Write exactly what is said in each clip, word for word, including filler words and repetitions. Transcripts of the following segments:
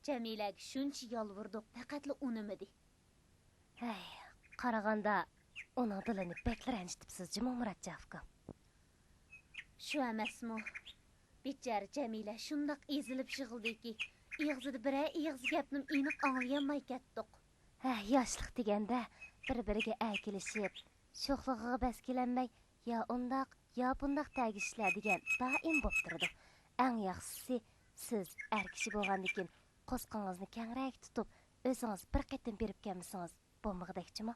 جەمىلەگە شۇنچە يالۋۇردۇق، پەقەتلا ئۇنىمىدى. ھەي، قارىغاندا ئۇنىڭ دىلىنى بەكلا رەنجىتىپسىز جۇمۇ، مۇراتجان ئۇكام. شۇ ئەمەسمۇ؟ بىچارە جەمىلە شۇنداق ئېزىلىپ يىغلىدىكى، ئېغىزىدا بىرەر ئېغىز گەپنىمۇ ئېنىق ئاڭلىيالماي كەتتۇق. ھە، ياشلىق دېگەندە بىر-بىرىگە ئەركىلىشىپ، شوخلۇقىغا بەس كېلەلمەي، يا ئۇنداق، يا بۇنداق دەگىشىشلەر دېگەن دائىم بوپ تۇرىدۇ. ئەڭ ياخشىسى، سىز ئەر كىشى بولغاندىكىن قورسىقىڭىزنى كەڭرەك تۇتۇپ، ئۆزىڭىز بىر قېتىم بېرىپ كەلمىسىڭىز بولمىغۇدەكچىمۇ؟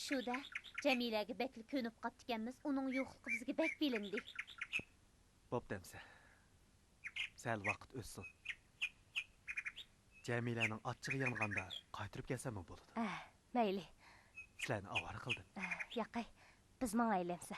شۇ-دە، جەمىلەگە بەكلا كۆنۈپ قاپتىكەنمىز، ئۇنىڭ يوقلۇقى بىزگە بەك بىلىندى. بوپتۇ ئەمسە. سەل ۋاقىت ئۆتسۇن. جەمىلەنىڭ ئاچچىقى يانغاندا قايتۇرۇپ كەلسەممۇ بولىدۇ. ئە، مەيلى. سىلەرنى ئاۋارە قىلدىم. ئە، ياقەي، بىز ماڭايلى ئەمسە.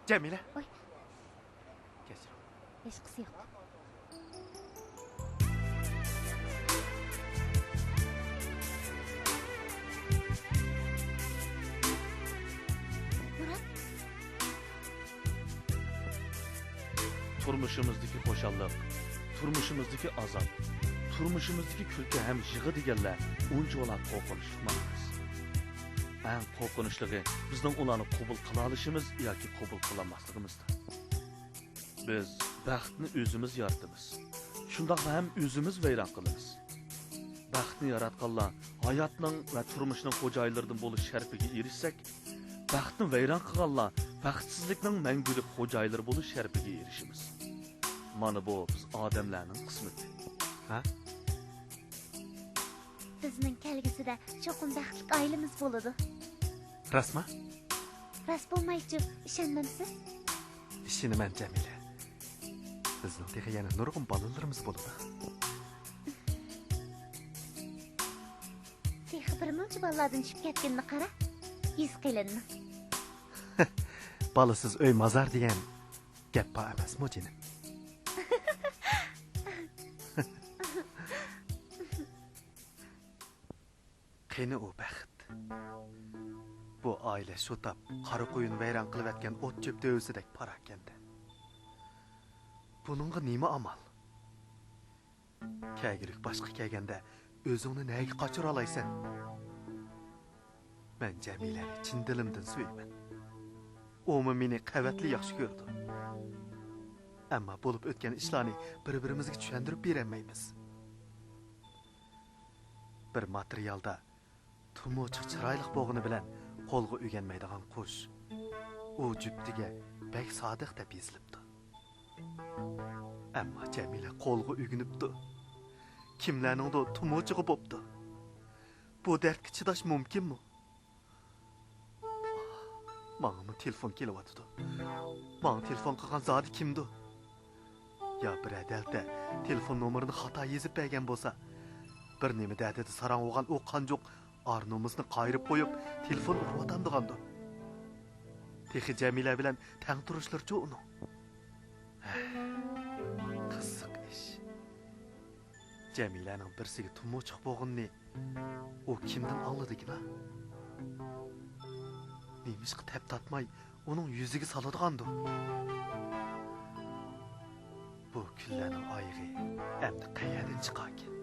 جەمىلە. ۋاي. كەچۈرۈڭ. ھېچقىسى يوق. مۇرات. تۇرمۇشىمىزدىكى خۇشاللىق، تۇرمۇشىمىزدىكى ئازاب، تۇرمۇشىمىزدىكى كۈلكە ھەم يىغا دېگەنلەر ئۇنچىۋالا قورقۇنچلۇقمۇ ئەمەس. ئەڭ قورقۇنچلۇقى، بىزنىڭ ئۇلارنى قوبۇل قىلالىشىمىز ياكى قوبۇل قىلالماسلىقىمىزدۇر. بىز بەختنى ئۆزىمىز يارىتىمىز. شۇنداقلا ھەم ئۆزىمىز ۋەيران قىلىمىز. بەختنى ياراتقانلار ھاياتنىڭ ۋە تۇرمۇشنىڭ خوجايىنلىرىدىن بولۇش شەرىپىگە ئېرىشسەك، بەختنى ۋەيران قىلغانلار بەختسىزلىكنىڭ مەڭگۈلۈك خوجايىنلىرى بولۇش شەرىپىگە ئېرىشىمىز. مانا بۇ بىز ئادەملەرنىڭ قىسمىتى. ھە؟ بىزنىڭ كەلگۈسىدە چوقۇم بەختلىك ئائىلىمىز بولىدۇ. راستما؟ راست بولمايچۇ، ئىشەنمەمسىز؟ ئىشىنىمەن، جەمىلە. بىزنىڭ تېخى يەنە نۇرغۇن بالىلىرىمىز بولىدۇ. تېخى بىر مۇنچە بالىلاردىن چۈشۈپ كەتكىنىنى قارا، يۈز قېلىننىڭ. بالىسىز ئۆي مازار دېگەن گەپ بار ئەمەسمۇ، جېنىم؟ قېنى ئۇ بەخت؟ بۇ ئائىلە شۇ تاپ قارا قۇيۇنى ۋەيران قىلىۋەتكەن ئوت-چۆپ دۆۋىسىدەك پاراكەندە. بۇنىڭغا نېمە ئامال؟ كەلگۈلۈك باشقا كەلگەندە ئۆزۈڭنى نەگە قاچۇرالايسەن؟ مەن جەمىلەنى چىن دىلىمدىن سۆيىمەن. ئۇمۇ مېنى قەۋەتلا ياخشى كۆرىدۇ. ئەمما بولۇپ ئۆتكەن ئىشلارنى بىر-بىرىمىزگە چۈشەندۈرۈپ بېرەلمەيمىز. بىر ماتېرىيالدا تۇمۇچۇق چىرايلىق بولغىنى بىلەن قولغا ئۆگەنمەيدىغان قۇش. ئۇ جۈپتىگە بەك سادىق دەپ يېزىلىپتۇ. ئەمما جەمىلە قولغا ئۆگىنىپتۇ. كىملەرنىڭدۇ تۇمۇچۇقى بوپتۇ. بۇ دەردكە چىداش مۇمكىنمۇ؟ ماڭىمۇ تېلېفون كېلىۋاتىدۇ. ماڭا تېلېفون قىلغان زادى كىمدۇ؟ يا بىرەر دەلتە تېلېفون نومۇرىنى خاتا يېزىپ بەرگەن بولسا، بىر نېمە دەردىدە ساراڭ بولغان ئۇ قانجۇق ئار-نومۇسىنى قايرىپ قويۇپ، تېلېفون ئۇرۇۋاتامدىغاندۇ؟ تېخى جەمىلە بىلەن تەڭ تۇرۇشلىرىچۇ ئۇنىڭ؟ ھەي، قىزىق ئىش. جەمىلەنىڭ بىرسىگە تۇمۇچۇق بولغىنىنى ئۇ كىمدىن ئاڭلىدىكىنا؟ نېمىشقا تەپ تارتماي ئۇنىڭ يۈزىگە سالىدىغاندۇ؟ بۇ كۈنلەرنىڭ ئايىغى ئەمدى قەيەردىن چىقاركىن؟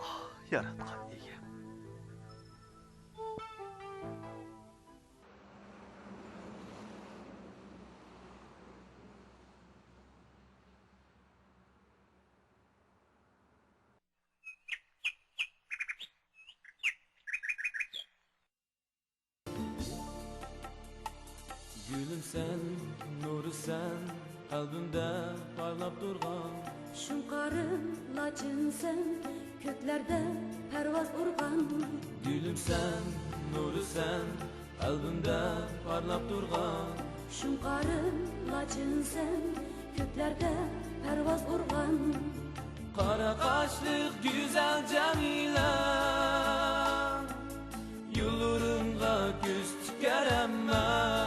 ئاھ، ياراتقان ئىگەم! گۈلۈمسەن، نۇرسەن، قەلبىمدە پارلاپ تۇرغان. شۇڭقارىم لاچىنسەن، كۆكلەردە پەرۋاز ئۇرغان. گۈلۈمسەن، نۇرسەن، قەلبىمدە پارلاپ تۇرغان. شۇڭقارىم لاچىنسەن، كۆكلەردە پەرۋاز ئۇرغان. قارا قاشلىق گۈزەل جەمىلە، يوللىرىڭغا كۆز تىكەرەممەن.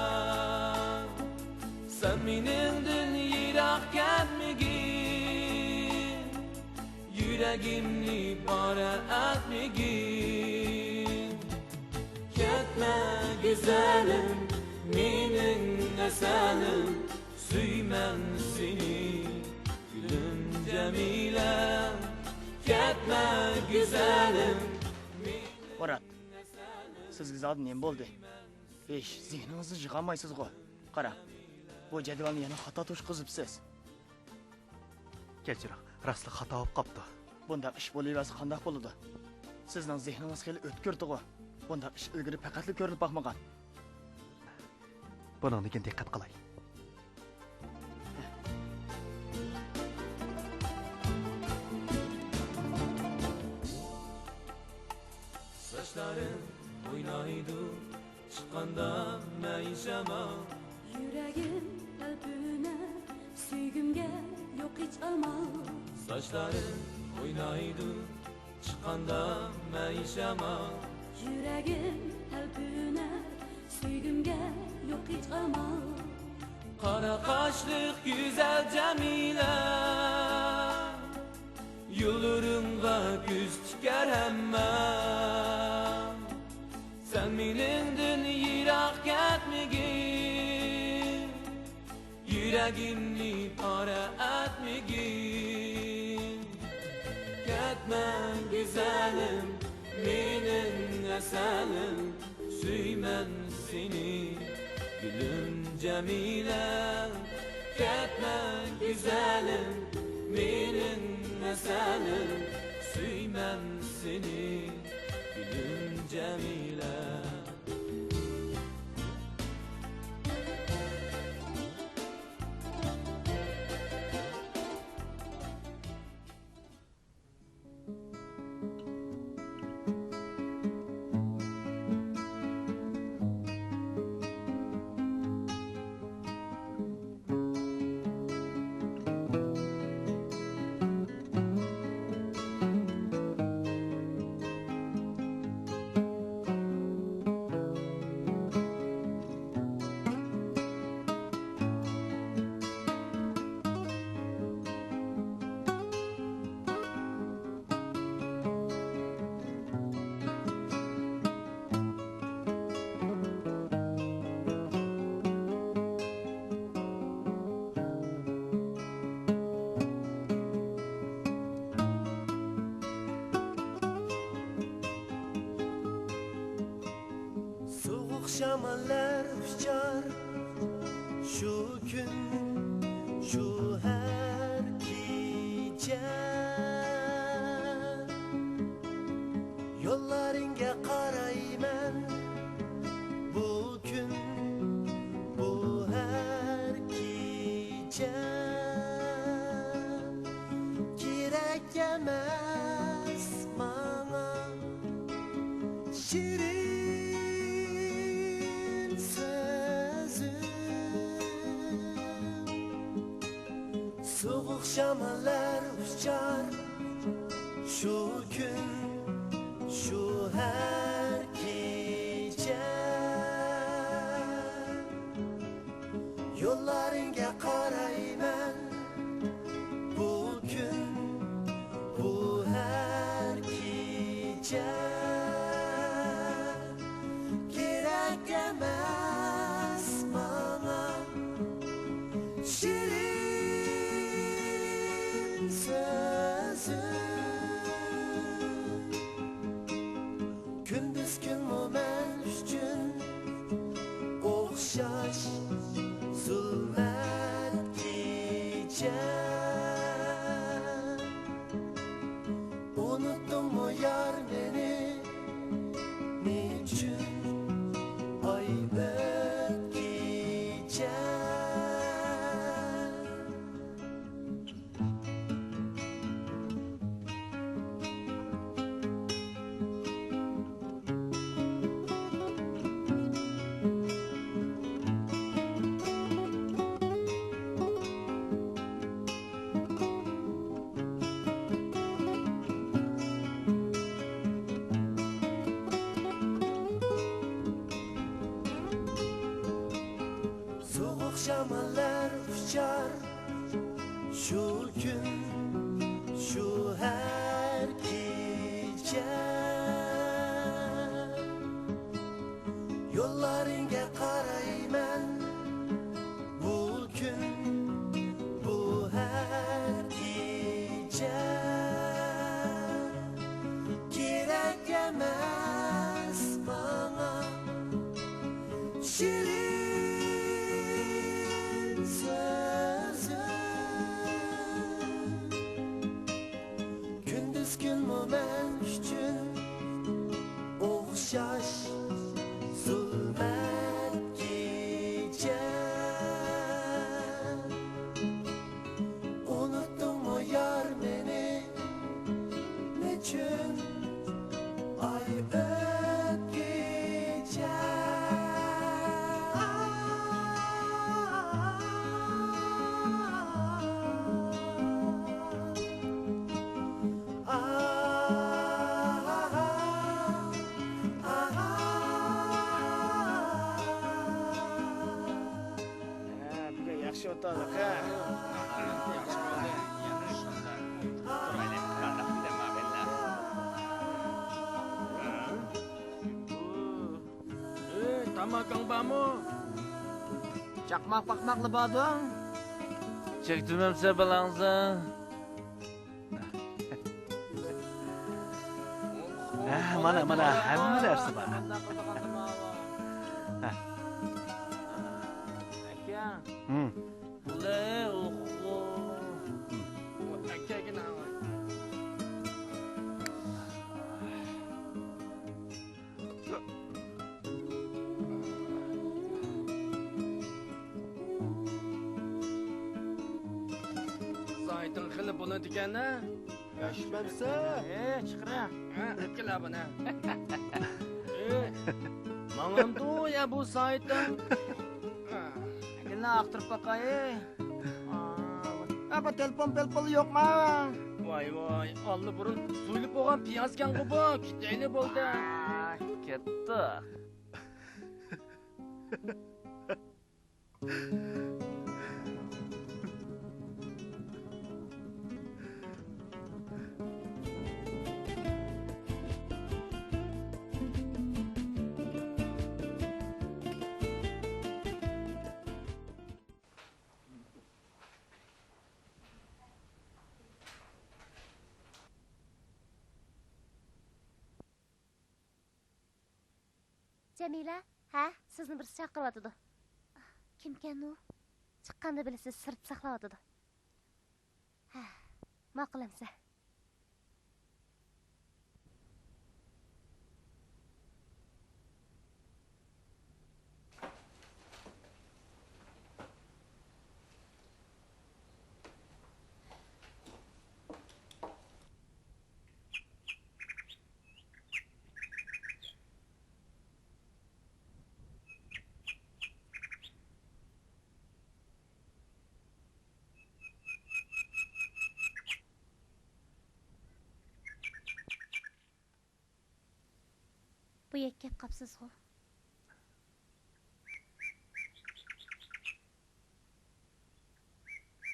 سەن مېنىڭدىن يىراق كەتمىگىن، يۈرىكىمنى پارە ئەتمىگىن. كەتمە گۈزەلىم، مېنىڭ ئەسەلىم، سۆيىمەن سېنى، گۈلۈم جەمىلە. كەتمە گۈزەلىم. مۇرات، سىزگە زادى نېمە بولدى؟ ھېچ زېھنىڭىزنى يىغالمايسىزغۇ؟ قاراڭ، بۇ جەدۋەلنى يەنە خاتا توشقۇزۇپسىز. كەچۈرۈڭ، راستلا خاتا بولۇپ قاپتۇ. بۇنداق ئىش بولۇۋەرسە قانداق بولىدۇ؟ سىزنىڭ زېھنىڭىز خېلى ئۆتكۈردىغۇ. بۇنداق ئىش ئىلگىرى پەقەتلا كۆرۈلۈپ باقمىغان. بۇنىڭدىن كېيىن دىققەت قىلاي. ساچلىرىڭ ئوينايدۇ، چىققاندا مەن شامال. يۈرىكىم تەلپۈنەر، سۆيگۈمگە يوق ھېچ ئامال. ساچلىرىڭ ئوينايدۇ، چىققاندا مەن شامال. يۈرىكىم تەلپۈنەر، سۆيگۈمگە يوق ھېچ ئامال. قارا قاشلىق گۈزەل جەمىلە، يوللىرىڭغا كۆز تىكەر ھەممە. سەن مېنىڭدىن يىراق كەتمىگىن، يۈرىكىمنى پارە ئەتمىگىن. كەتمە گۈزەلىم، مېنىڭ ئەسەلىم، سۆيىمەن سېنى، گۈلۈم جەمىلە. كەتمە گۈزەلىم، مېنىڭ ئەسەلىم، سۆيىمەن سېنى، گۈلۈم جەمىلە. سوغۇق شاماللار ئۇچار شۇ كۈن، شۇ ھەر كېچە. يوللىرىڭغا قارايمەن بۇ كۈن، بۇ ھەر كېچە. كېرەك ئەمەس ماڭا شېرىن سۆزۈڭ. سوغۇق شاماللار ئۇچار شۇ كۈن، شۇ ھەر كېچە. يوللىرىڭغا قارايمەن بۇ كۈن، بۇ ھەر كېچە. كېرەك ئەمەس ماڭا شېرىن سۆزۈڭ. كۈندۈز كۈنمۇ مەن ئۈچۈن ئوخشاش زۇلمەت كېچە. ئۇنۇتتۇڭمۇ يار مېنى، نېچۈن ئاي ئۆتكىچە؟ سوغۇق شاماللار ئۇچار شۇ كۈن، شۇ ھەر كېچە، يوللارىڭغا قارايمەن. بۇ كۈن، بۇ ھەر كېچە، كېرەك ئەمەس ماڭا شېرىن سۆزۈڭ. كۈندۈز كۈنمۇ مەن ئۈچۈن ئوخشاش زۇلمەت كېچە. ئۇنۇتتۇڭمۇ يار مېنى؟ نېچۈن ئاي ئۆتكىچە؟ ھە، بۈگۈن ياخشى ئولتۇردۇق، ھە؟ ياخشى بولدى. يەنە شۇنداق تۇرايلى. قانداق دەم ئالغىنىلا؟ ھە؟ ئۆي، تاماكاڭ بارمۇ؟ چاقماق پاقماقلا باردۇ. چەكتۈمەمسە بالاڭزا. ھە، مانا، مانا، ھەممە نەرسە بار. ھە. ئاكا. ھىم. بۇلى، ئوخو. ھىم. ئاكا، ئاكا، ناۋا. سايتىڭ خېلى بولىدىكەن-ە. ياشىمامسە؟ ئە، چىقىرە. ھە، ئەكىل بۇنى. ئە، ماڭامدۇ يا بۇ سايتىڭ؟ ئەكىلنى ئاختۇرۇپ باقاي. ئا، بۇ تېلېفون، پېلېفون يوقما؟ ۋاي، ۋاي، ئاللىبۇرۇن سويۇلۇپ بولغان پىيازكەنغۇ بۇ. كېتەيلى بولدى. ئا، كەتتۇق. جەمىلە، ھە، سىزنى بىرسى چاقىرىۋاتىدۇ. كىمكەن ئۇ؟ چىققاندا بىلىسىز، سىرتتا ساقلاۋاتىدۇ. ھە، ماقۇل ئەمسە. بۇ يەرگە كەپ قاپسىزغۇ؟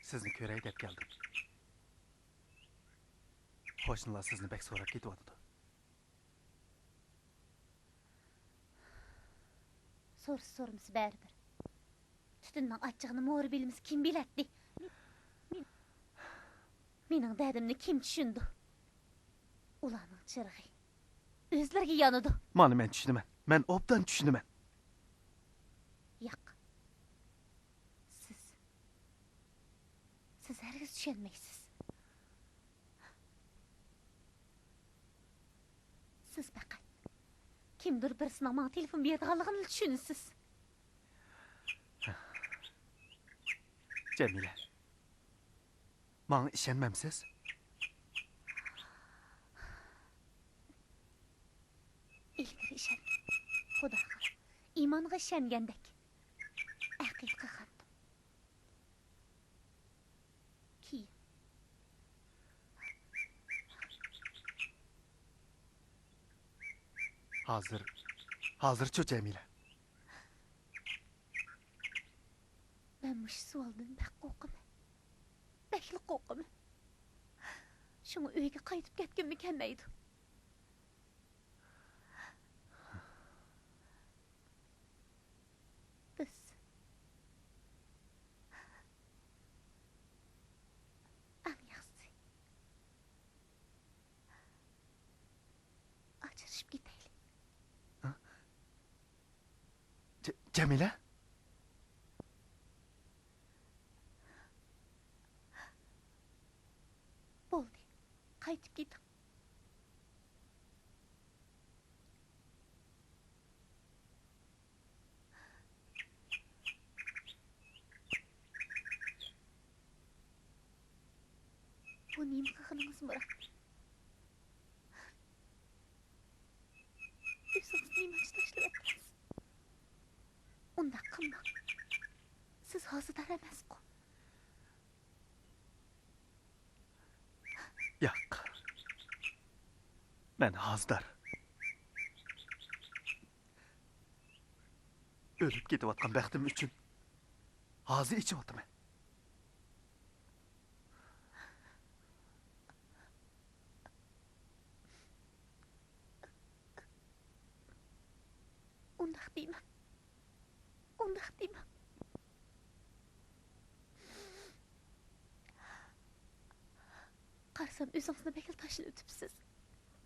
سىزنى كۆرەي دەپ كەلدىم. قوشنىلار سىزنى بەك سوراپ كېتىۋاتىدۇ. سورىسا سورىمىسا بەرىبىر. تۈتۈننىڭ ئاچچىقىنى مورا بىلمىسە كىم بىلەتتى؟ مېنىڭ دەردىمنى كىم چۈشىنىدۇ؟ ئۇلارنىڭ چىرىغى ئۆزلىرىگە يانىدۇ. مانا مەن چۈشىنىمەن. مەن ئوبدان چۈشىنىمەن. ياق. سىز، سىز ھەرگىز چۈشەنمەيسىز. سىز پەقەت كىمدۇر بىرسىنىڭ ماڭا تېلېفون بېرىدىغانلىقىنىلا چۈشىنىسىز. جەمىلە، ماڭا ئىشەنمەمسىز؟ ئىلگىرى ئىشەنگەن. خۇداغا، ئىمانغا ئىشەنگەندەك ئەقىدە قىلغانتىم. كېيىن. ھازىر، ھازىرچۇ، جەمىلە؟ مەن مۇشۇ سوئالدىن بەك قورقىمەن. بەكلا قورقىمەن. شۇڭا ئۆيگە قايتىپ كەتكۈممۇ كەلمەيدۇ. بىز ئەڭ ياخشىسى ئاجرىشىپ كېتەيلى. ھە؟ ج-، جەمىلە؟ بولدى، قايتىپ كېتىڭ. بۇ نېمە قىلغىنىڭىز، مۇرات؟ ئۆزىڭىزنى نېمە ئۈچۈن تاشلىۋەتتىڭىز؟ ئۇنداق قىلماڭ. سىز ھازىدار ئەمەسقۇ؟ ياق. مەن ھازىدار. ئۆلۈپ كېتىۋاتقان بەختىم ئۈچۈن ھازا ئىچىۋاتىمەن. ئۇنداق دېمەڭ. ئۇنداق دېمەڭ. قارىسام، ئۆزىڭىزنى بەكلا تاشلىۋېتىپسىز.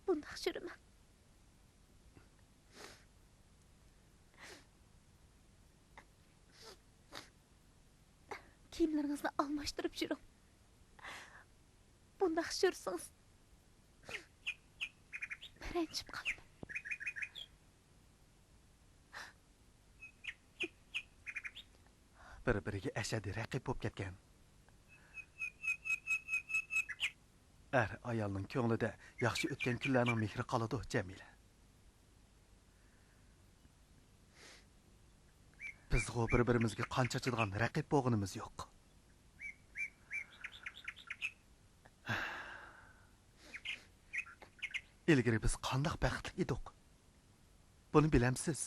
بۇنداق يۈرمەڭ. كىيىملىرىڭىزنى ئالماشتۇرۇپ يۈرۈڭ. بۇنداق يۈرسىڭىز، مەن رەنجىپ قالىمەن. بىر-بىرىگە ئەشەددىي رەقىب بولۇپ كەتكەن ئەر ئايالنىڭ كۆڭلىدە ياخشى ئۆتكەن كۈنلەرنىڭ مېھرى قالىدۇ، جەمىلە. بىزغۇ بىر-بىرىمىزگە قان چاچىدىغان رەقىب بولغىنىمىز يوق. ئىلگىرى بىز قانداق بەختلىك ئىدۇق، بۇنى بىلەمسىز؟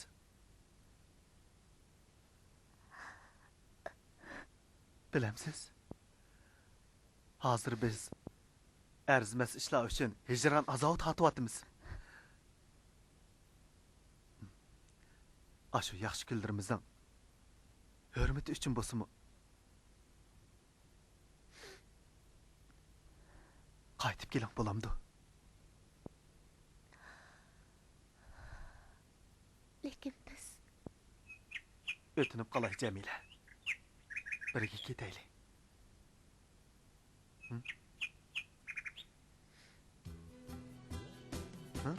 بىلەمسىز؟ ھازىر بىز ئەرزىمەس ئىشلار ئۈچۈن ھىجران ئازابى تارتىۋاتىمىز. ئاشۇ ياخشى كۈنلىرىمىزنىڭ ھۆرمىتى ئۈچۈن بولسىمۇ، قايتىپ كېلىڭ، بولامدۇ؟ لېكىن بىز. ئۆتۈنۈپ قالاي، جەمىلە. بىرگە كېتەيلى. ھە؟ ھە؟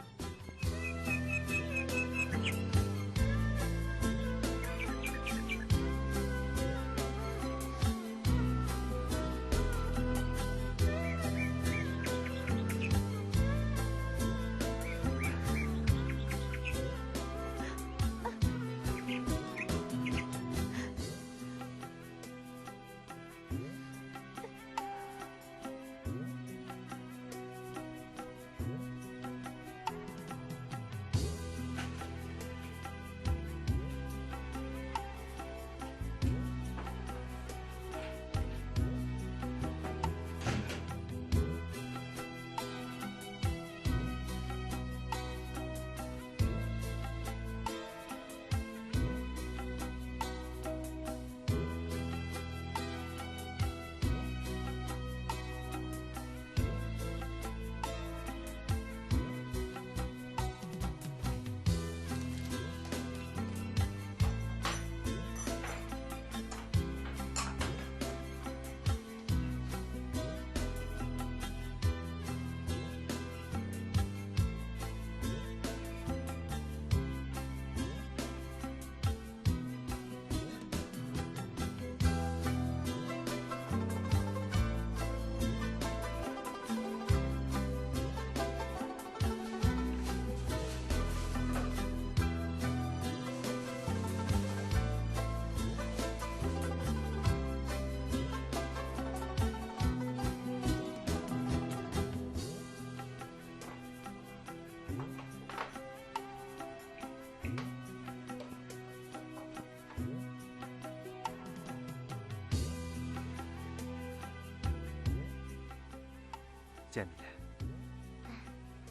جەمىلە،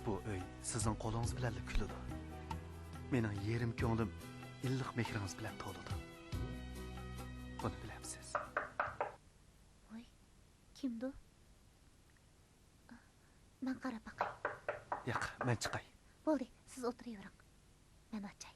بۇ ئۆي سىزنىڭ قولىڭىز بىلەنلا كۈلىدۇ. مېنىڭ يېرىم كۆڭلۈم ئىللىق مېھرىڭىز بىلەن تولىدۇ. بۇنى بىلەمسىز؟ ۋاي، كىمدۇ؟ مەن قاراپ باقاي. ياق، مەن چىقاي. بولدى، سىز ئولتۇرۇۋېرىڭ. مەن ئاچاي.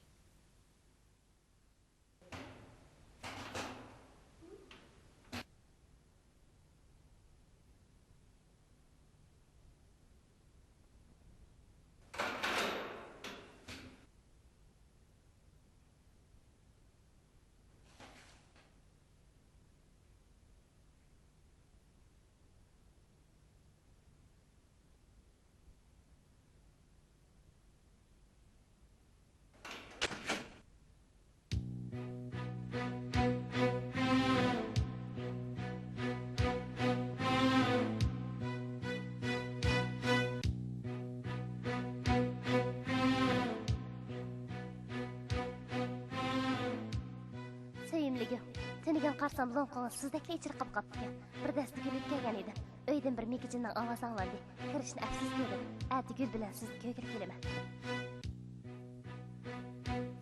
سۆيۈملۈكۈم، تۈنۈگۈن قارىسام لوڭقىڭىز سىزدەكلا ئېچىرقاپ قاپتىكەن. بىر دەستە گۈل ئېلىپ كەلگەن ئىدىم. ئۆيدىن بىر مېكىجىننىڭ ئاۋازى ئاڭلاندى. كىرىشنى ئەپسىز كۆردۈم. ئەتە گۈل بىلەن سىزنى كۆرگىلى كېلىمەن.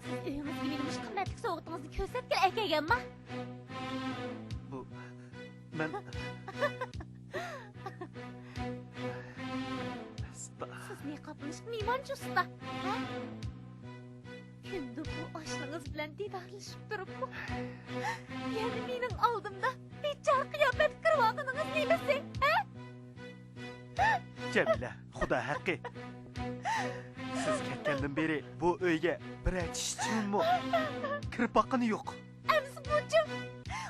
سىز ئۆيىڭىزگە مېنىڭ مۇشۇ قىممەتلىك سوۋغىتىڭىزنى كۆرسەتكىلى ئەكەلگەنما؟ بۇ، مەن، سىز نىقابلىنىشقا نېمانچە ئۇستا، ھە؟ كۈندە بۇ ئاشنىڭىز بىلەن دىدارلىشىپ تۇرۇپمۇ، يەنە مېنىڭ ئالدىمدا بىچارە قىياپەتكە كىرىۋالغىنىڭىز نېمىسى، ھە؟ جەمىلە، خۇدا ھەققى. سىز كەتكەندىن بېرى بۇ ئۆيگە بىرەر چىشى چىۋىنمۇ كىرىپ باققىنى يوق. ئەمىسە بۇچۇ،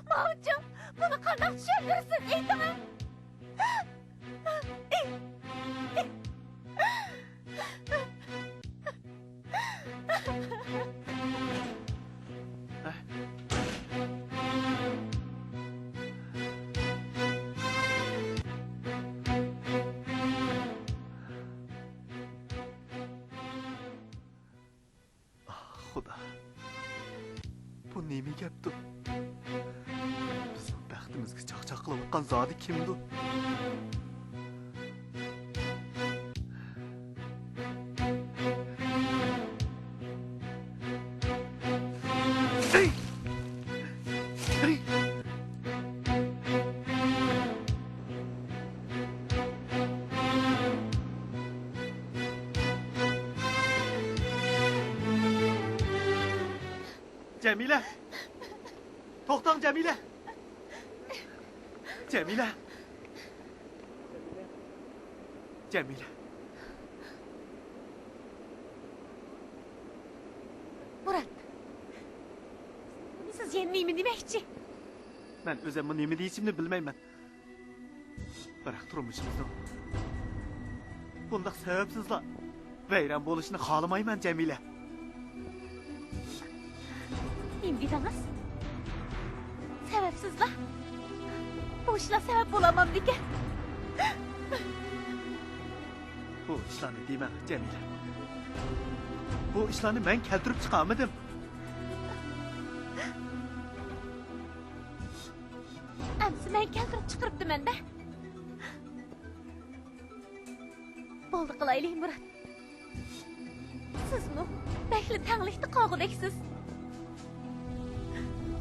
ماۋۇچۇ، بۇنى قانداق چۈشەندۈرىسىز، ئېيتىڭە. ئاھ، خۇدا. بۇ نېمە گەپتۇ؟ بىزنىڭ بەختىمىزگە چاقچاق قىلىۋاتقان زادى كىمدۇ؟ جەمىلە! توختاڭ، جەمىلە! جەمىلە! جەمىلە! مۇرات، سىز يەنە نېمە دېمەكچى؟ مەن ئۆزۈممۇ نېمە دېيىشىمنى بىلمەيمەن. بىراق تۇرمۇشىمىزنىڭ بۇنداق سەۋەبسىزلا ۋەيران بولۇشىنى خالىمايمەن، جەمىلە. نېمە دېدىڭىز؟ سەۋەبسىزلا؟ بۇ ئىشلار سەۋەب بولالمامدىكەن. بۇ ئىشلارنى دېمەڭ، جەمىلە. بۇ ئىشلارنى مەن كەلتۈرۈپ چىقارمىدىم. ئەمسە مەن كەلتۈرۈپ چىقىرىپتىمەن-دە. بولدى قىلايلى، مۇرات. سىزمۇ بەكلا تەڭلىكتە قالغۇدەكسىز.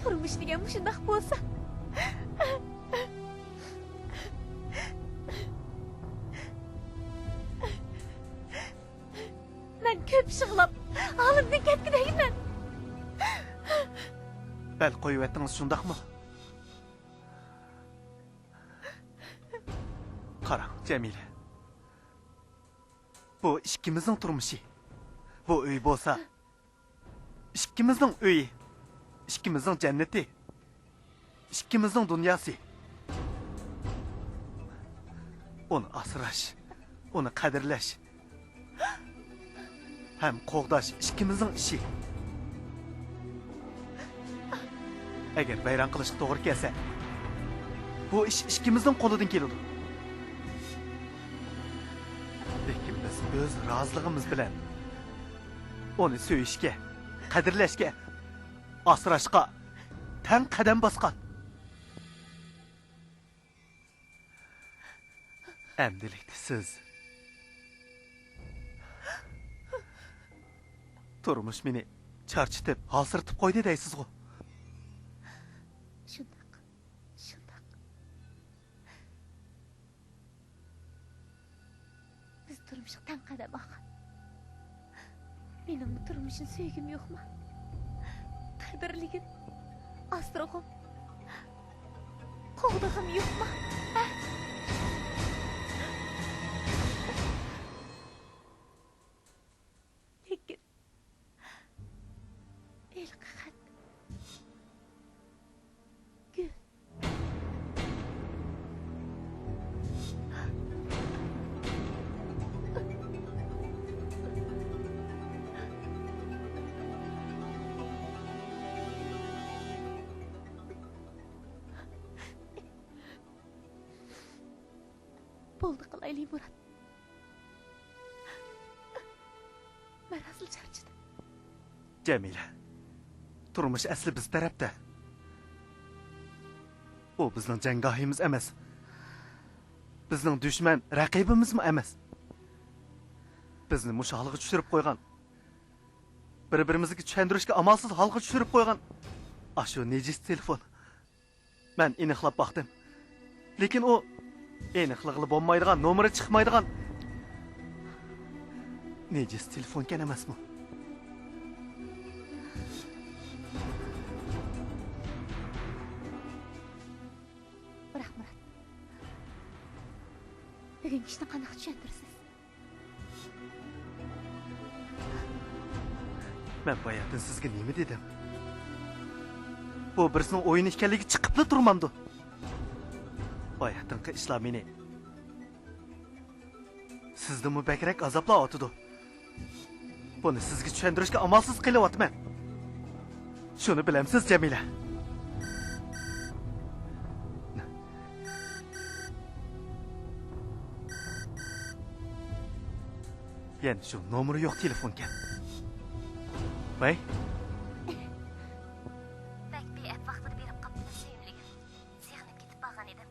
تۇرمۇش دېگەن مۇشۇنداق بولسا. مەن كۆپ يىغلاپ، ھالىمدىن كەتكۈدەكمەن. بەل قويۇۋەتتىڭىز، شۇنداقمۇ؟ قاراڭ، جەمىلە. بۇ ئىككىمىزنىڭ تۇرمۇشى. بۇ ئۆي بولسا ئىككىمىزنىڭ ئۆيى، ئىككىمىزنىڭ جەننىتى، ئىككىمىزنىڭ دۇنياسى. ئۇنى ئاسراش، ئۇنى قەدىرلەش ھەم قوغداش ئىككىمىزنىڭ ئىشى. ئەگەر ۋەيران قىلىشقا توغرا كەلسە، بۇ ئىش ئىككىمىزنىڭ قولىدىن كېلىدۇ. لېكىن بىز ئۆز رازىلىقىمىز بىلەن ئۇنى سۆيۈشكە، قەدىرلەشكە، ئاسراشقا تەڭ قەدەم باسقان. ئەمدىلىكتە سىز. تۇرمۇش مېنى چارچىتىپ، ھالسىرىتىپ قويدى دەيسىزغۇ؟ شۇنداق، شۇنداق. بىز تۇرمۇشقا تەڭ قەدەم ئالغان. مېنىڭمۇ تۇرمۇشنى سۆيگۈم يوقما؟ قەدىرلىگۈم، ئاسرىغۇم، قوغدىغۇم يوقما؟ ھە؟ لېكىن ھېلىقى خەت گۈل. بولدى قىلايلى، مۇرات. مەن ھازىر چارچىدىم. جەمىلە، تۇرمۇش ئەسلى بىز تەرەپتە. ئۇ بىزنىڭ جەڭگاھىمىز ئەمەس. بىزنىڭ دۈشمەن، رەقىبىمىزمۇ ئەمەس. بىزنى مۇشۇ ھالغا چۈشۈرۈپ قويغان، بىر-بىرىمىزگە چۈشەندۈرۈشكە ئامالسىز ھالغا چۈشۈرۈپ قويغان ئاشۇ نىجىس تېلېفون. مەن ئېنىقلاپ باقتىم. لېكىن ئۇ ئېنىقلىغىلى بولمايدىغان، نومۇرى چىقمايدىغان نىجىس تېلېفونكەن ئەمەسمۇ؟ بىراق، مۇرات، بۈگۈنكى ئىشنى قانداق چۈشەندۈرىسىز؟ مەن باياتىن سىزگە نېمە دېدىم؟ بۇ بىرسىنىڭ ئويۇنى ئىكەنلىكى چىقىپلا تۇرمامدۇ؟ باياتىنقى ئىشلار مېنى سىزدىنمۇ بەكرەك ئازابلاۋاتىدۇ. بۇنى سىزگە چۈشەندۈرۈشكە ئامالسىز قېلىۋاتىمەن. شۇنى بىلەمسىز، جەمىلە؟ يەنە شۇ نومۇرى يوق تېلېفونكەن. ۋەي. بەك بىئەپ ۋاقتىدا بېرىپ قاپتىمەن، سۆيۈملۈك. سېغىنىپ كېتىپ بارغان ئىدىم.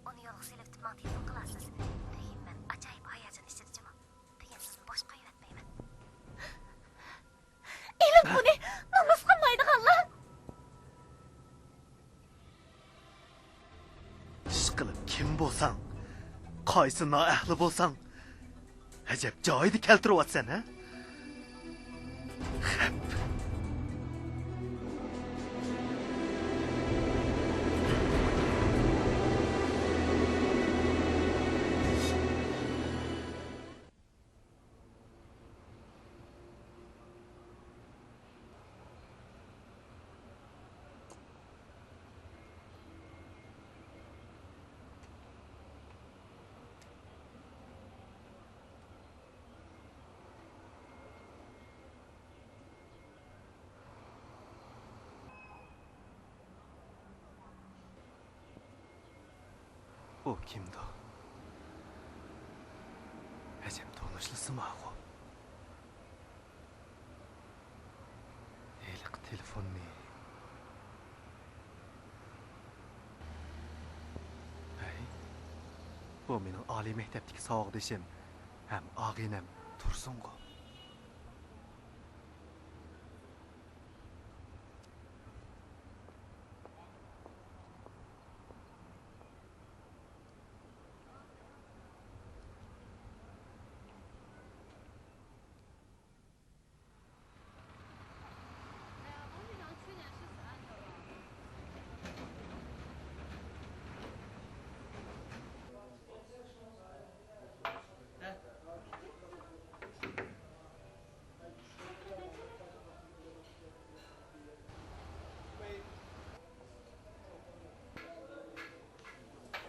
ئۇنى يولغا سېلىۋېتىپ ماڭا تېلېفون قىلارسىز. بۈگۈن مەن ئاجايىپ ھاياجان ئىچىدە جۇمۇ. بۈگۈن سىزنى بوش قويۇۋەتمەيمەن. ئېلىڭ بۇنى، نومۇس قىلمايدىغانلار! ئىشقىلىپ كىم بولساڭ، قايسى نائەھلى بولساڭ، ئەجەب جايىدا كەلتۈرۈۋاتىسەن، ھە؟ خەپ. ئۇ كىمدۇ؟ ئەجەب تونۇشلىسىماغۇ. ھېلىقى تېلېفوننى. ھەي، بۇ مېنىڭ ئالىي مەكتەپتىكى ساۋاقدىشىم ھەم ئاغىنەم تۇرسۇنغۇ.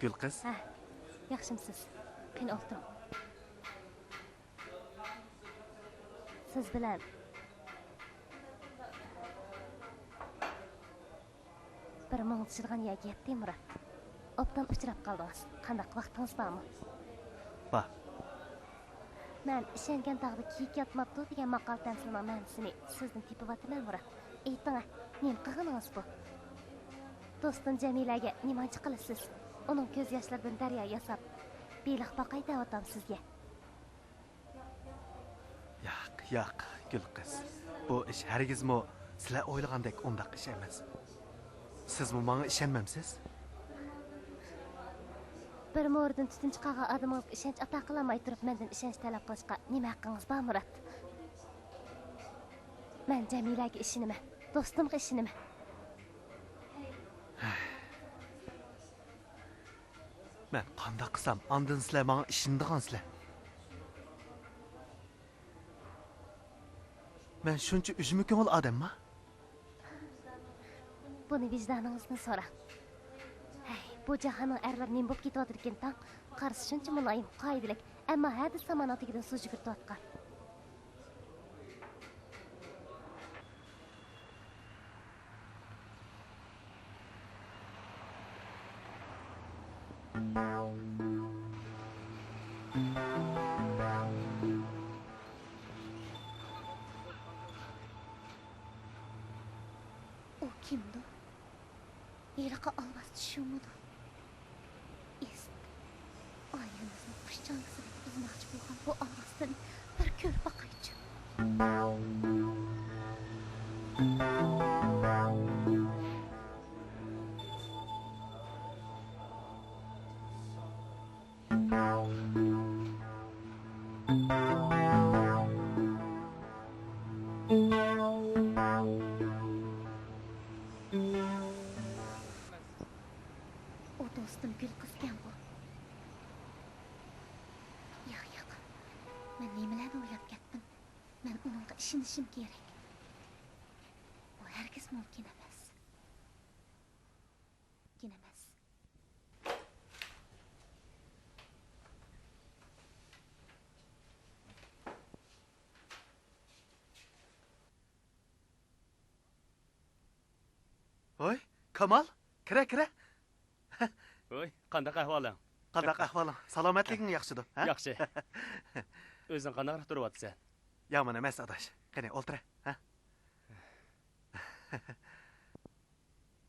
گۈل قىز. ھە، ياخشىمسىز؟ قېنى ئولتۇرۇڭ. سىز بىلەن بىر مۇڭدىشىدىغان يەرگە يەتتى، مۇرات. ئوبدان ئۇچراپ قالدىڭىز. قانداق، ۋاقتىڭىز بارمۇ؟ بار. مەن ئىشەنگەن تاغدا كىيىك ياتماپتۇ دېگەن ماقال تەمسىلىنىڭ مەنىسىنى سىزدىن تېپىۋاتىمەن، مۇرات. ئېيتىڭە، نېمە قىلغىنىڭىز بۇ؟ دوستۇم جەمىلەگە نېمانچە قىلىسىز؟ ئۇنىڭ كۆز ياشلىرىدىن دەريا ياساپ، بېلىق باقاي دەۋاتام سىزگە. ياق، ياق، گۈل قىز. بۇ ئىش ھەرگىزمۇ سىلەر ئويلىغاندەك ئۇنداق ئىش ئەمەس. سىزمۇ ماڭا ئىشەنمەمسىز؟ بىر مورىدىن تۈتۈن چىقارغان ئادىمىڭىزگە ئىشەنچ ئاتا قىلالماي تۇرۇپ، مەندىن ئىشەنچ تەلەپ قىلىشقا نېمە ھەققىڭىز بار، مۇرات؟ مەن جەمىلەگە ئىشىنىمەن، دوستۇمغا ئىشىنىمەن. مەن قانداق قىلسام، ئاندىن سىلەر ماڭا ئىشىنىدىغانسىلەر؟ مەن شۇنچە ئۈجمە كۆڭۈل ئادەمما؟ بۇنى ۋىجدانىڭىزدىن سوراڭ. ھەي، بۇ جاھاننىڭ ئەرلىرى نېمە بولۇپ كېتىۋاتىدىكىن تاڭ؟ قارىسا شۇنچە مۇلايىم، قائىدىلىك، ئەمما ھەدىسى زاماننىڭ تېگىدىن سۇ يۈگۈرتۈۋاتقان. ئۇ كىمدۇ؟ ھېلىقى ئالۋاستى شۇمىدۇ؟ ئېست، ئائىلىمىزنىڭ قۇشچاڭگىسىدەك ئۈزمەكچى بولغان بۇ ئالۋاستىنى بىر كۆرۈپ باقايچۇ. ئۇ دوستۇم گۈل قىزكەنغۇ؟ ياق، ياق. مەن نېمىلەرنى ئويلاپ كەتتىم؟ مەن ئۇنىڭغا ئىشىنىشىم كېرەك. ئۇ ھەرگىز مۇمكىن ئەمەس. مۇمكىن ئەمەس. ھوي، كامال، كىرە، كىرە. ھوي، قانداق ئەھۋالىڭ؟ قانداق ئەھۋالىڭ؟ سالامەتلىكىڭ ياخشىدۇ، ھە؟ ياخشى. ئۆزۈڭ قانداقراق تۇرۇۋاتىسەن؟ يامان ئەمەس، ئاداش. قېنى، ئولتۇرە، ھە؟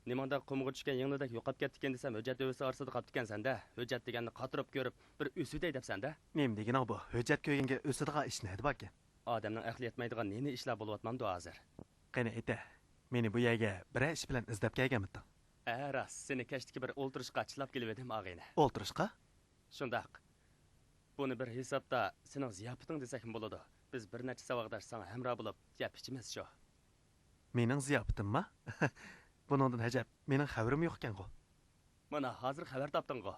نېماڭداق قۇمغا چۈشكەن يىڭنىدەك يوقاپ كەتتىكىن دېسەم، ھۆججەت دۆۋىسى ئارىسىدا قاپتىكەنسەن-دە. ھۆججەت دېگەننى قاتۇرۇپ كۆرۈپ، بىر ئۆسۈۋېتەي دەپسەن-دە. نېمە دېگىنىڭ بۇ؟ ھۆججەت كۆرگەنگە ئۆسىدىغان ئىش نەدە باركەن؟ ئادەمنىڭ ئەقلى يەتمەيدىغان نى-نى ئىشلار بولۇۋاتمامدۇ ھازىر؟ قېنى، ئېيتە، مېنى بۇ يەرگە بىرەر ئىش بىلەن ئىزدەپ كەلگەنمىتىڭ؟ ھە، راست، سېنى كەچتىكى بىر ئولتۇرۇشقا چىللاپ كېلىۋىدىم، ئاغىنە. ئولتۇرۇشقا؟ شۇنداق. بۇنى بىر ھېسابتا سېنىڭ زىياپىتىڭ دېسەكمۇ بولىدۇ. بىز بىر نەچچە ساۋاقداش ساڭا ھەمراھ بولۇپ، يەپ ئىچىمىز شۇ. مېنىڭ زىياپىتىمما؟ بۇنىڭدىن ئەجەب مېنىڭ خەۋىرىم يوقكەنغۇ؟ مانا، ھازىر خەۋەر تاپتىڭغۇ؟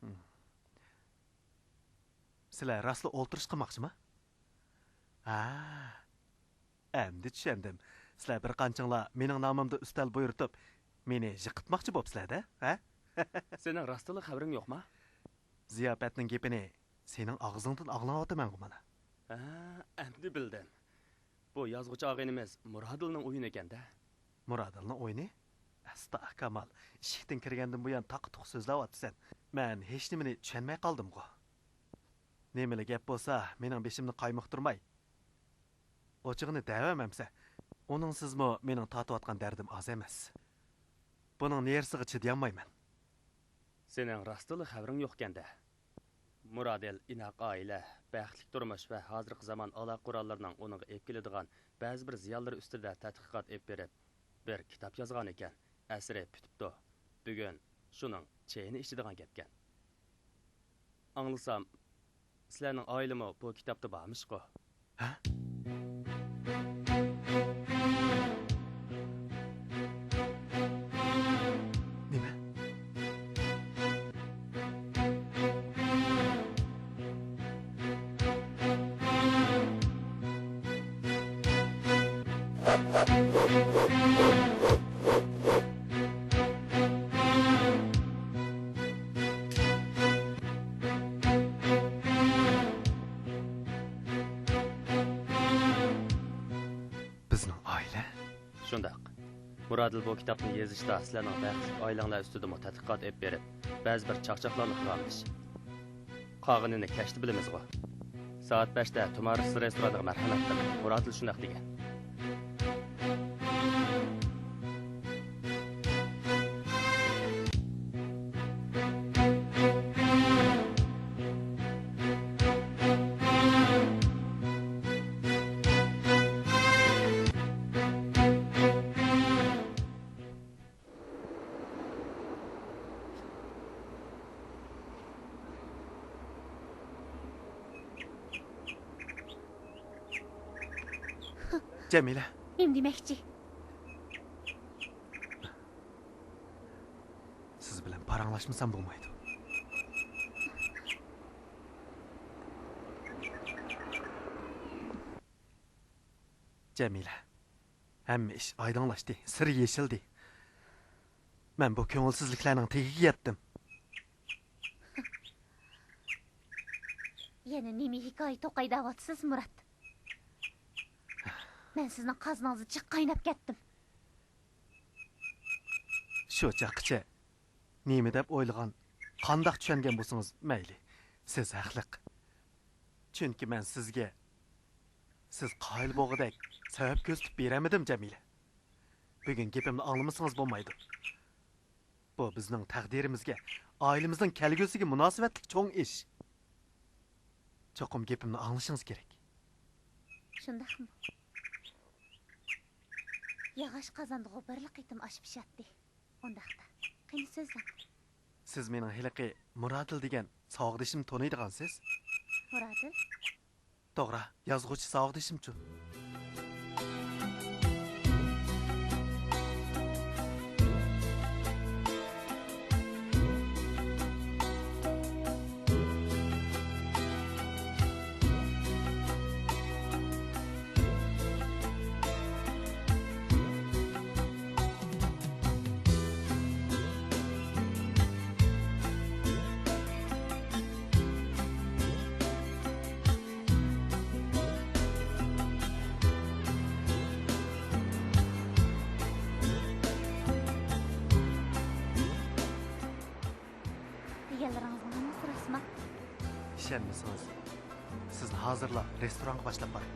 ھىم. سىلەر راستلا ئولتۇرۇش قىلماقچىما؟ ھا، ئەمدى چۈشەندىم. سىلەر بىر قانچىڭلار مېنىڭ نامىمدا ئۈستەل بۇيرۇتۇپ، مېنى يىقىتماقچى بوپسىلەر-دە، ھە؟ سېنىڭ راستلا خەۋىرىڭ يوقما؟ زىياپەتنىڭ گېپىنى سېنىڭ ئاغزىڭدىن ئاڭلاۋاتىمەنغۇ مانا. ھە، ئەمدى بىلدىم. بۇ يازغۇچى ئاغىنىمىز مۇرادىلنىڭ ئويۇنى ئىكەن-دە. مۇرادىلنىڭ ئويۇنى؟ ئەستا، كامال، ئىشىكتىن كىرگەندىن بۇيان تاقا-تۇقا سۆزلەۋاتىسەن. مەن ھېچنېمىنى چۈشەنمەي قالدىمغۇ. نېمىلا گەپ بولسا، مېنىڭ بېشىمنى قايمۇقتۇرماي، ئوچۇقىنى دەۋەرمەمسە. ئۇنىڭسىزمۇ مېنىڭ تارتىۋاتقان دەردىم ئاز ئەمەس. بۇنىڭ نېرىسىغا چىدىيالمايمەن. سېنىڭ راستلا خەۋىرىڭ يوقكەن-دە. مۇرادىل ئىناق ئائىلە، بەختلىك تۇرمۇش ۋە ھازىرقى زامان ئالاقە قوراللىرىنىڭ ئۇنىڭغا ئېلىپ كېلىدىغان بەزى بىر زىيانلىرى ئۈستىدە تەتقىقات ئېلىپ بېرىپ، بىر كىتاب يازغانىكەن. ئەسىرى پۈتۈپتۇ. بۈگۈن شۇنىڭ چېيىنى ئىچىدىغان گەپكەن. ئاڭلىسام، سىلەرنىڭ ئائىلىمۇ بۇ كىتابتا بارمىشقۇ؟ ھە؟ نېمە؟ بىزنىڭ ئائىلە؟ شۇنداق. مۇرادىل بۇ كىتابنى يېزىشتا سىلەرنىڭ بەختلىك ئائىلەڭلار ئۈستىدىمۇ تەتقىقات ئېلىپ بېرىپ، بەزى بىر چاقچاقلارنى قىلغانمىش. قالغىنىنى كەچتە بىلىمىزغۇ. سائەت بەشتە تۇمارىس رېستورانىغا مەرھەمەت قىلىڭ. مۇرادىل شۇنداق دېگەن. جەمىلە. نېمە دېمەكچى؟ سىز بىلەن پاراڭلاشمىسام بولمايدۇ. جەمىلە، ھەممە ئىش ئايدىڭلاشتى، سىر يېشىلدى. مەن بۇ كۆڭۈلسىزلىكلەرنىڭ تېگىگە يەتتىم. يەنە نېمە ھېكايە توقاي دەۋاتىسىز، مۇرات؟ مەن سىزنىڭ قازىنىڭىزدا جىق قايناپ كەتتىم. شۇ چاغقىچە نېمە دەپ ئويلىغان، قانداق چۈشەنگەن بولسىڭىز مەيلى، سىز ھەقلىق. چۈنكى مەن سىزگە سىز قايىل بولغۇدەك سەۋەب كۆرسىتىپ بېرەلمىدىم، جەمىلە. بۈگۈن گېپىمنى ئاڭلىمىسىڭىز بولمايدۇ. بۇ بىزنىڭ تەقدىرىمىزگە، ئائىلىمىزنىڭ كەلگۈسىگە مۇناسىۋەتلىك چوڭ ئىش. چوقۇم گېپىمنى ئاڭلىشىڭىز كېرەك. شۇنداقمۇ؟ ياغاچ قازاندىغۇ بىرلا قېتىم ئاش پىشاتتى. ئۇنداقتا، قېنى سۆزلەڭ. سىز مېنىڭ ھېلىقى مۇرادىل دېگەن ساۋاقدىشىمنى تونۇيدىغانسىز؟ مۇرادىل؟ توغرا، يازغۇچى ساۋاقدىشىمچۇ؟ دېگەنلىرىڭىزنىڭ ھەممىسى راستما؟ ئىشەنمىسىڭىز، سىزنى ھازىرلا رېستورانغا باشلاپ باراي.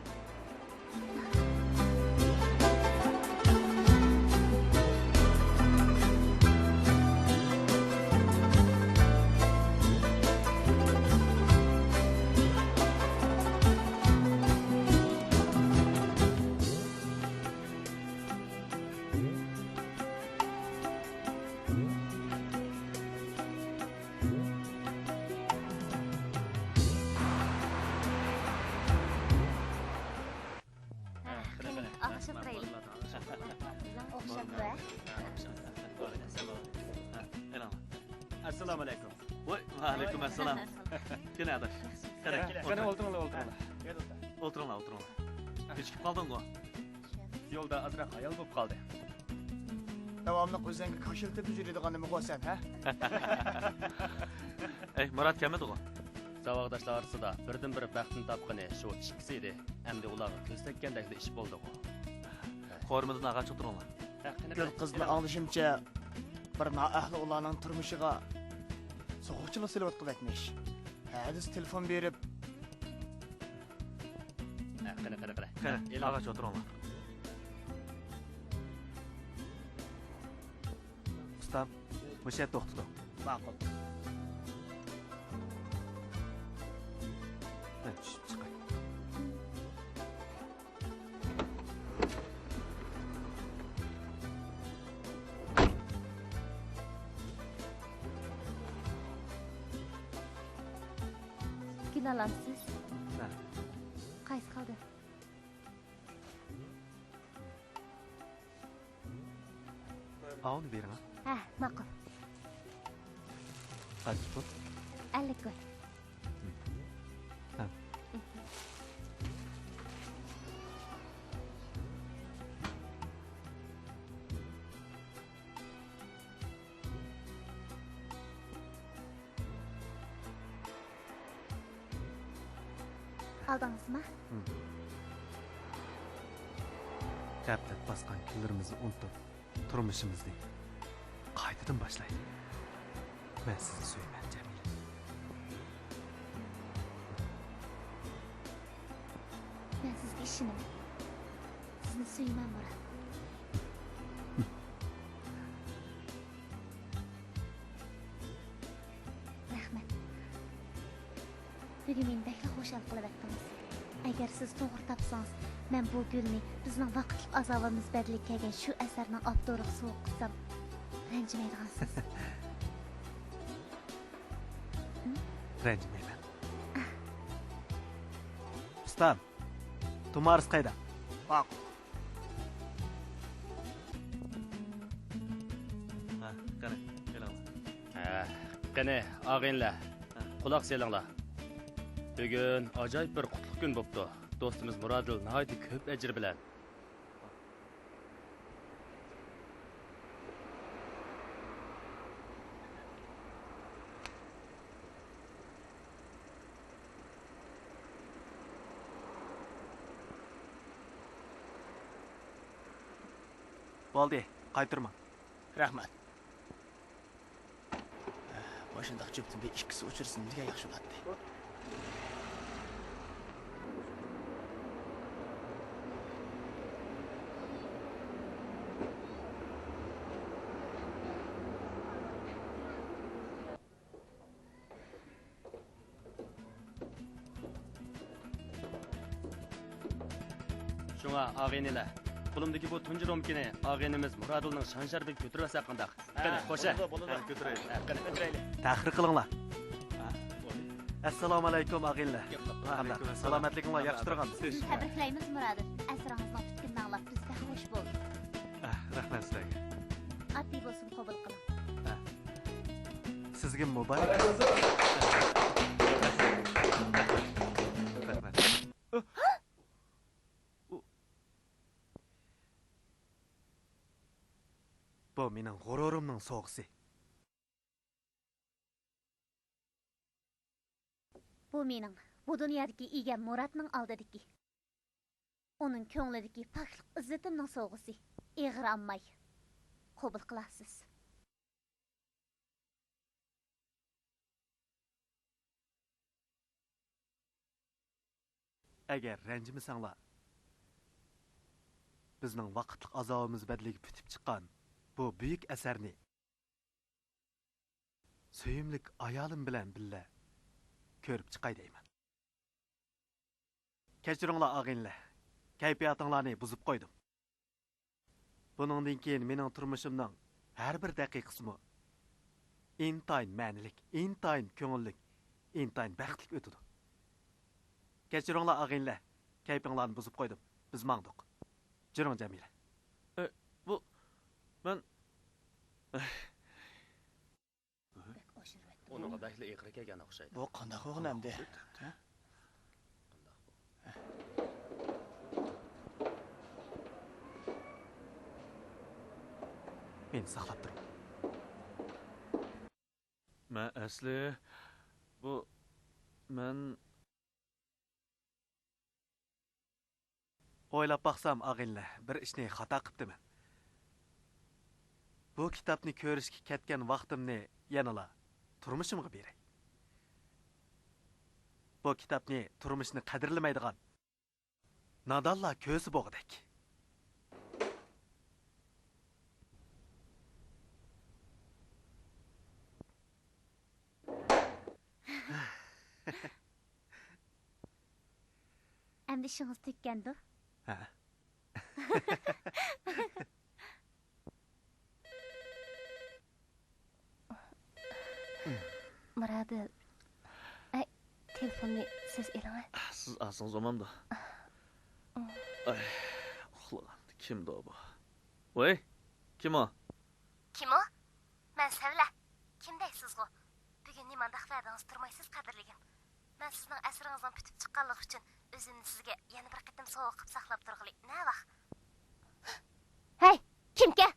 ئاخشام تۇرايلى. ئوخشاپتۇ، ھە؟ ئەسسالامۇ ئەلەيكۇم. ۋاي، ۋەئەلەيكۇم ئەسسالام. كېلىڭ ئاداش. قېنى، قېنى، ئولتۇرۇڭلار، ئولتۇرۇڭلار. ئولتۇرۇڭلار، ئولتۇرۇڭلار. كېچىكىپ قالدىڭغۇ؟ يولدا ئازراق ھايال بولۇپ قالدى. داۋاملىق ئۆزەڭگە كاش ئىلتىپ يۈرىدىغان نېمىغۇ سەن، ھە؟ ئەي، مۇرات كەلمىدىغۇ؟ ساۋاقداشلار ئارىسىدا بىردىنبىر بەختنى تاپقىنى شۇ ئىككىسى ئىدى. ئەمدى ئۇلارغا كۆز تەگكەندەكلا ئىش بولدىغۇ. قورۇمىدىن ئاغاچ ئولتۇرۇڭلار. گۈل قىزنى ئاڭلىشىمچە، بىر نائەھلى ئۇلارنىڭ تۇرمۇشىغا سوغۇقچىلىق سېلىۋاتقۇدەكمىش. ھە، دېسە تېلېفون بېرىپ. ھە، قېنى، قېنى، قېنى. قېنى، ئېلىڭ. ئاغاچ ئولتۇرۇڭلار. ئۇستام، مۇشۇ يەردە توختىتىڭ. ماقۇل. مەن چۈشۈپ چىقاي. گۈل ئالامسىز؟ ھە. قايسى قالدى؟ ئاۋۇنى بېرىڭ. ھە، ماقۇل. قانچە پۇل؟ ئەللىك كوي. ھە. ئالدىڭىزمۇ؟ ھىم. غەپلەت باسقان كۈنلىرىمىزنى ئۇنتۇپ، تۇرمۇشىمىزنى قايتىدىن باشلايلى. مەن سىزنى سۆيىمەن، جەمىلە. مەن سىزگە ئىشىنىمەن. سىزنى سۆيىمەن، مۇرات. رەھمەت. بۈگۈن مېنى بەكلا خۇشال قىلىۋەتتىڭىز. ئەگەر سىز توغرا تاپسىڭىز، مەن بۇ گۈلنى بىزنىڭ ۋاقىتلىق ئازابىمىز بەدىلىگە كەلگەن شۇ ئەسەرنىڭ ئاپتورىغا سوۋغا قىلسام، رەنجىمەيدىغانسىز. رەنجىمەيمەن. ئۇستام، تۇمارىس قايدا؟ باق. قېنى، ئاغىنىلەر، قۇلاق سېلىڭلار. بۈگۈن ئاجايىپ بىر قۇتلۇق كۈن بوپتۇ. دوستىمىز مۇرادىل ناھايىتى كۆپ ئەجىر بىلەن. بولدى، قايتۇرماڭ. رەھمەت. مۇشۇنداق جۈپتىن بىر ئىككىسى ئۇچرىسا نېمىدېگەن ياخشى بولاتتى. شۇڭا، ئاغىنىلەر، قولۇمدىكى بۇ تۇنجى رومكىنى ئاغىنىمىز مۇرادىلنىڭ شان-شەرىپىگە كۆتۈرۈۋەتسەك قانداق؟ قېنى، خوش، ھە؟ بولىدۇ، بولىدۇ. ھە، كۆتۈرەيلى. ھە، قېنى. كۆتۈرەيلى. تەخىر قىلىڭلار. ھە، بولدى. ئەسسالامۇئەلەيكۇم، ئاغىنىلەر. قانداق؟ سالامەتلىكىڭلار ياخشى تۇرغان؟ تەبرىكلەيمىز، مۇرادىل. ئەسىرىڭىزنىڭ پۈتكىنىنى ئاڭلاپ، بىز بەك خۇش بولدۇق. ئە، رەھمەت سىلەرگە. ئاددىي بولسۇن، قوبۇل قىلىڭ. ئە. سىزگە مۇبارەك. رەھمەت. بۇ مېنىڭ غۇرۇرۇمنىڭ سوۋغىسى. بۇ مېنىڭ بۇ دۇنيادىكى ئىگەم مۇراتنىڭ ئالدىدىكى، ئۇنىڭ كۆڭلىدىكى پاكلىق ئىززىتىمنىڭ سوۋغىسى. ئېغىر ئالماي، قوبۇل قىلارسىز. ئەگەر رەنجىمىسەڭلار، بىزنىڭ ۋاقىتلىق ئازابىمىز بەدىلىگە پۈتۈپ چىققان بۇ بۈيۈك ئەسەرنى سۆيۈملۈك ئايالىم بىلەن بىللە كۆرۈپ چىقاي دەيمەن. كەچۈرۈڭلار، ئاغىنىلەر، كەيپىياتىڭلارنى بۇزۇپ قويدۇم. بۇنىڭدىن كېيىن مېنىڭ تۇرمۇشۇمنىڭ ھەر بىر دەقىقىسىمۇ ئىنتايىن مەنىلىك، ئىنتايىن كۆڭۈللۈك، ئىنتايىن بەختلىك ئۆتىدۇ. كەچۈرۈڭلار، ئاغىنىلەر، كەيپىڭلارنى بۇزۇپ قويدۇم. بىز ماڭدۇق. جۈرۈڭ، جەمىلە. ئە، بۇ، مەن، بەك ئاشۇرۇۋەتتىڭ. ئۇنىڭغا بەكلا ئېغىر كەلگەن ئوخشايدۇ. بۇ قانداق بولغىن ئەمدى؟ ھە؟ قانداق بۇ؟ مېنى ساقلاپ تۇرۇڭ. مەن ئەسلى، بۇ، مەن ئويلاپ باقسام، ئاغىنىلەر، بىر ئىشنى خاتا قىپتىمەن. بۇ كىتابنى كۆرۈشكە كەتكەن ۋاقتىمنى يەنىلا تۇرمۇشۇمغا بېرەي. بۇ كىتابنى تۇرمۇشنى قەدىرلىمەيدىغان نادانلار كۆرسە بولغۇدەك. ئەمدى ئىشىڭىز تۈگىگەندۇ؟ ھە. مۇرادىل. ئەي، تېلېفوننى سىز ئېلىڭە. سىز ئالسىڭىز بولمامدۇ؟ ئاي، ئۇخلىغان. كىمدۇ بۇ؟ ۋەي، كىم ئۇ؟ كىم ئۇ؟ مەن سەۋلە. كىم دەيسىزغۇ؟ بۈگۈن نېمانداق ۋەدىڭىزنى تۇرمايسىز، قەدىرلىگىن. مەن سىزنىڭ ئەسىرىڭىزنىڭ پۈتۈپ چىققانلىقى ئۈچۈن ئۆزۈمنى سىزگە يەنە بىر قېتىم سوۋغا قىلىپ ساقلاپ تۇرغىلى. نەۋاخ؟ ھەي، كىمكەن؟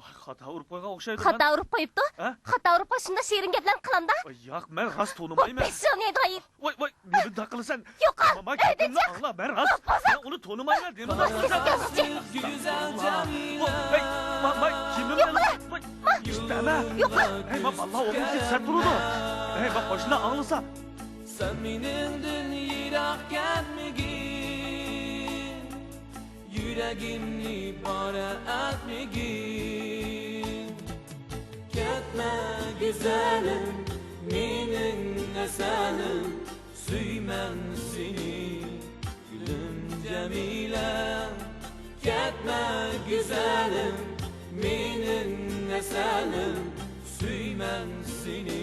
ئاي، خاتا ئۇرۇپ قويغان ئوخشايدۇ. خاتا ئۇرۇپ قويۇپتۇ؟ ھە؟ خاتا ئۇرۇپ قويۇپ، شۇنداق شېرىن گەپلەرنى قىلامدا؟ ئاي، ياق، مەن راست تونۇمايمەن. بۇ پېشىنى يېدىغاي. ۋاي، ۋاي، نېمە داق قىلىسەن؟ يوقال، ماما، گېپىمنى ئاڭلا، مەن راست، مەن ئۇنى تونۇمايمەن، دېمىدىم. ۋاي، ھەي، ما، ما، كىمنى؟ يوقال. ۋاي، ئىشتەمە. يوقال. ھەي، ما، باللا، ئوغلۇم، سەت تۇرىدۇ. ھەي، ما، قوشنا ئاڭلىسا. سەن مېنىڭدىن يىراق كەتمىگىن، يۈرىكىمنى پارە ئەتمىگىن. كەتمە، گۈزەلىم، مېنىڭ ھەسەنىم، سۆيىمەن سېنى، گۈلۈم جەمىلە. كەتمە، گۈزەلىم، مېنىڭ ھەسەنىم، سۆيىمەن سېنى،